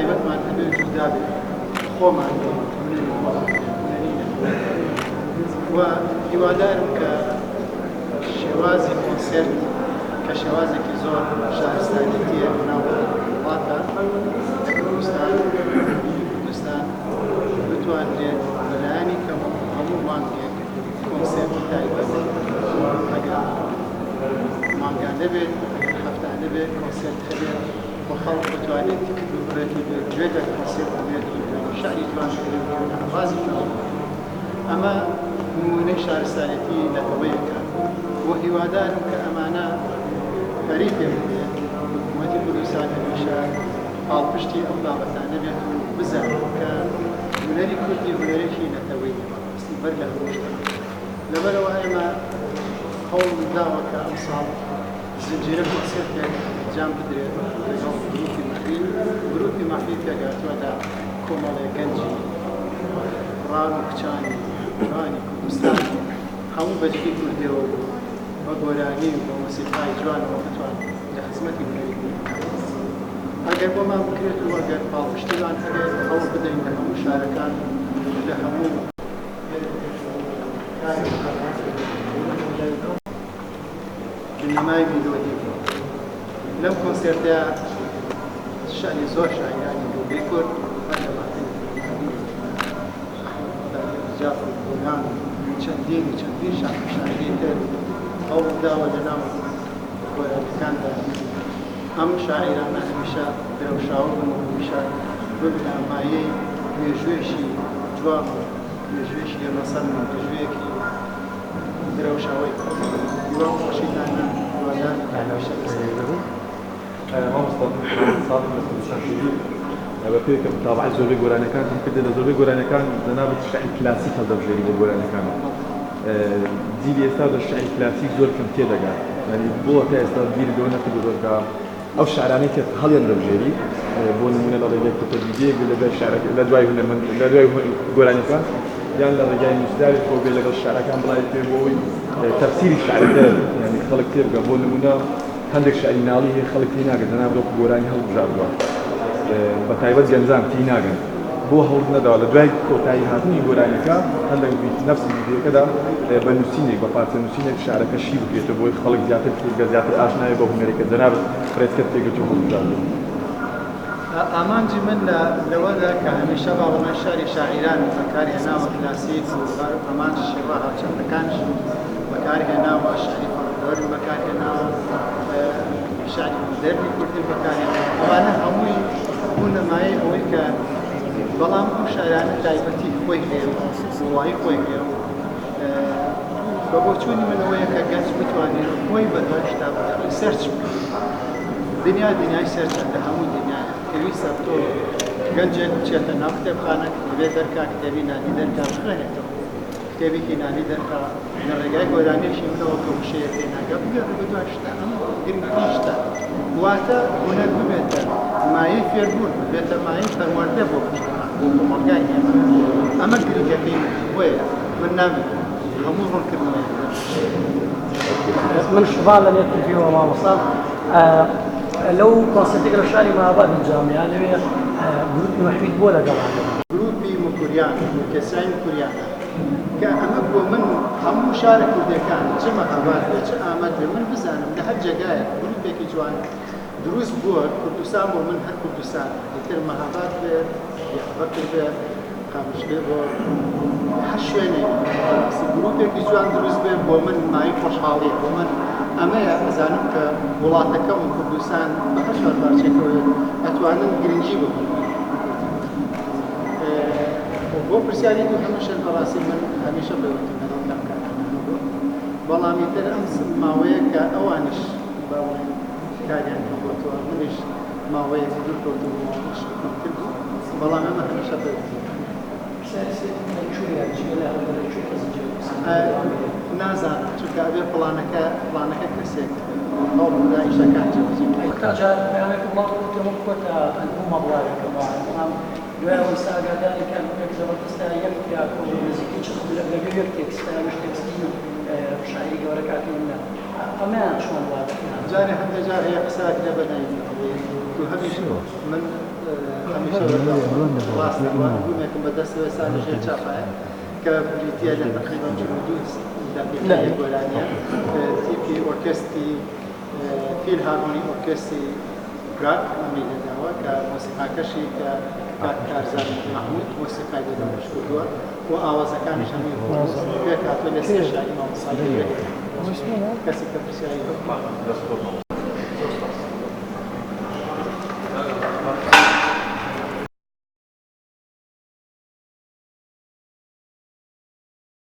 تایبەتمان هەبێت جودا بێت خۆمان بێت هونەری خۆمان بێت هونەری نەتەوەیی و هیوادارم کە شێوازی کۆنسێرت کە شێوازێکی زۆر شارستانێتیە لەناو وڵاتە لە کوردستان کوردستان بتوانرێت بەلایەنی کەم هەموو مانگێک کۆنسێرتی تایبەت ئەگەر مانگانە بێت ئەگەر هەفتانە بێت کۆنسێرت هەبێت و خەڵک بتوانێت تکت ببڕێت و گوێ لە کۆنسێرت بگرێت و گوێ لە شعری جوان بگرێت و گوێ لە ئاوازی جوان بگرێت. ئەمە نموونەی شارستانێتی نەتەوەیەکە و هیوادارم کە ئەمانە پەرەی پێ بدرێت، حکوومەتی کوردستان هەمیشە پاڵپشتی ئەم بابەتانە بێت و بزانێت کە هونەری کوردی هونەرێکی نەتەوەییە بەڕاستی بەر لە هەموو شتێک. لەبەرئەوە ئێمە هەوڵمان داوە کە ئەمساڵ زنجیرە کۆنسێرتێک ئەنجام بدرێت لەگەڵ گروپی مەحوی، گروپی مەحوی پێکهاتووە لە کۆمەڵێک گەنجی کوڕان و کچانی جوانی کوردستان هەموو بە جلی کوردیەوە و بە گۆرانی و بە مۆسیقای جوانەوە بتوان لە خزمەتی هونەری کوردی بن. ئەگەر بۆمان بکرێت و ئەگەر پاڵپشتیمان هەبێت هەوڵ بدەین لە هەموو شارەکان لە هەموو کاری بنەمای میلۆدی بووە. لەم کۆنسێرتە شعری زۆر شاعیرانی گەورەی کورد هەر لە ماتەمی نالی و ئەحمەد مەدانی و جاف و گۆران و چەندین و چەندین شاعیری تر هەوڵم داوە لە ناو گۆرانیەکاندا ئەم شاعیرانە هەمیشە درەوشاوە بن و هەمیشە ببنە مایەی مێژوویەکی جوان و مێژوویەکی ڕەسەن و مێژوویەکی درەوشاوەی هیوا خۆشیتانە هیوادارم کە هەمیشە لەسەر. مامۆستا من ساڵم لە کوردستان تیڤی بە پێی کە متابەعەی زۆربەی گۆرانیەکانتم کردیە لە زۆربەی گۆرانیەکان جەنابت شعری کلاسیک هەڵدەبژێری بۆ گۆرانیەکانت جیلی ئێستا لە شعری کلاسیک زۆر کەم تێدەگات یانی بۆ تا ئێستا بیرت لەوە نەکردۆتەوە کە ئەو شعرانەی کە هەڵیان دەبژێری بۆ نمونە لە ڕێگای کورتە ڤیدیۆیەک بێت لە دوای شعرەکە لە دوای هونەرمەند لە دوای گۆرانیەکە یان لە ڕێگای نووسراوێکەوە بێت لەگەڵ شعرەکان بڵاوی بکەی بۆ ئەوەی تەفسیری شعرەکە یانی خەڵک تێبگا بۆ نمونە هەندێک شعری ناڵی هەیە خەڵک تێی ناگەن جەنابت وەکو گۆرانی هەڵبژاردووە بە تایبەت گەنجان تێی ناگەن بۆ هەوڵت نەداوە لە دوای کۆتایی هاتنی گۆرانیەکە هەر لە نەفسی ڤیدیۆکەدا بە نووسینێک بە پارچە نووسینێک شعرەکە شی بکرێتەوە بۆی خەڵک زیاتر تێبگە زیاتر ئاشنایە بەو هونەرەی کە جەنابت ڕێچکەت پێگرتووە هەڵبژاردووە. ئامانجی من لە لەوەدا کە هەمیشە با بڵێن شعری شاعیرانم بەکار هێناوە کلاسیک و هەمان شێوە هاوچەرخەکانیشم بەکار هێناوە شعری فۆلکلۆرم بەکار هێناوە شعری مۆدێرنی کوردیم بەکار هێناوە ئەوانە هەمووی بوونە مایەی ئەوەی کە بەڵام ئەو شعرانە تایبەتی خۆی هەیە و قووڵایی خۆی هەیە و بە بۆچوونی من ئەوەیە کە گەنج بتوانێت خۆی بەدوای شتا بگەڕێت search بکات دنیا دنیای search ە لە هەموو دنیاە پێویستە تۆ گەنجێک بچێتە ناو کتێبخانە کتێبێ دەرکا کتێبی نالی دەرکا بخوێنێتەوە کتێبێکی نالی دەرکا لە ڕێگای گۆرانیەکی منەوە کە وشەیەک لێ ناگا بگەڕێ بەدوای شتە ئەمە گرنگترین شتە واتە هونەر ببێتە مایەی فێربوون ببێتە مایەی پەروەردە بۆ مجتەمع بۆ کۆمەڵگای ئێمە ئەمە گرنگەکەی منە بۆیە من نامەوێت هەموو ڕوونکردنەوەیەک بدەم. من شڤان لە نێت تیڤیەوە مامۆستا لەو کۆنسێرتێک لە شاری مهاباد ئەنجامیان لەوێ گروپی مەحویت بۆ لەگەڵان گروپی مکوریان ئۆرکێسترای مکوریانە کە ئەمە بۆ من هەموو شارە کوردیەکان چ مەهاباد بێ چ ئامەد بێ من بزانم لە هەر جێگایەک گروپێکی جوان دروست بووە کوردستان بۆ من هەر کوردستانە ئیتر مەهاباد بێ دیاربەکر بێ قامشلی بۆ هەر شوێنێک بەڕاستی گروپێکی جوان دروست بێ بۆ من مایەی خۆشحاڵیە بۆ من ئەمەیە ئەزانم کە وڵاتەکەم و کوردستان بە هەر چوار پارچەکەوە ئەتوانن گرنگی بە بۆ پرسیاری دووهەمیشە بەڕاستی من هەمیشە پەیوەندیم لەگەڵ کاک کاران هەبووە بەڵام ئیتر ئەم ماوەیە کە ئەوانیش با بڵێین کاریان کەم بۆتەوە منیش ماوەیەک دوور کەوتبوومەوە ئیشم کەمتر بوو بەڵام ئێمە هەمیشە پەیوەندیمان هەیە. پرسیاری سێیەم لە کوێیە جگە لە هەولێر لە کوێ کە زنجیرە کۆنسێرتەکە دەوام دەبێت؟ نازانم چونکە ئەبێ پڵانەکە پڵانەکە کەسێک هەوڵ بدا ئیشەکان جێبەجێ بکات. کۆتا جار پەیامێکم بڵاو کردەوە کۆتا ئەلبومە بڵاوێکەوە بەڵام دوای ئەوەی ئیستا ئاگاداری کە ئەلبومێک زەبەردەستە یەک تراک و نزیکەی 40 خولەک لەگەڵ یەک تێکستە ئەویش تێکستی شاعیری گەورە کاک هێمنە ئەمەیان چۆن وا دەکرا؟ جارێ هەندێ جار هەیە قسە ئەکرێ بە ناوی ئەوەی دووهەمیش من هەمیشە بەردەوامم. ڕاستە و ئەلبوومێکم بەدەستەوە ئێستا لە ژێر چاپایە کە بریتییە لە تەقریبەن 42 دەقیقەیەک گۆرانییە. تیپی ئۆرکێستری فیلهارمۆنی ئۆرکێستری پراگ ئەمەی لێداوە کە مۆسیقاکەشی کە کاک کارزان مەحموود مۆسیقای لێ دابەش کردووە و ئاوازەکانیش هەمووی خۆی پێکهاتووە لە سێ شاری مامۆستا گەورەی کەسی کە پرسیاری هەبوو.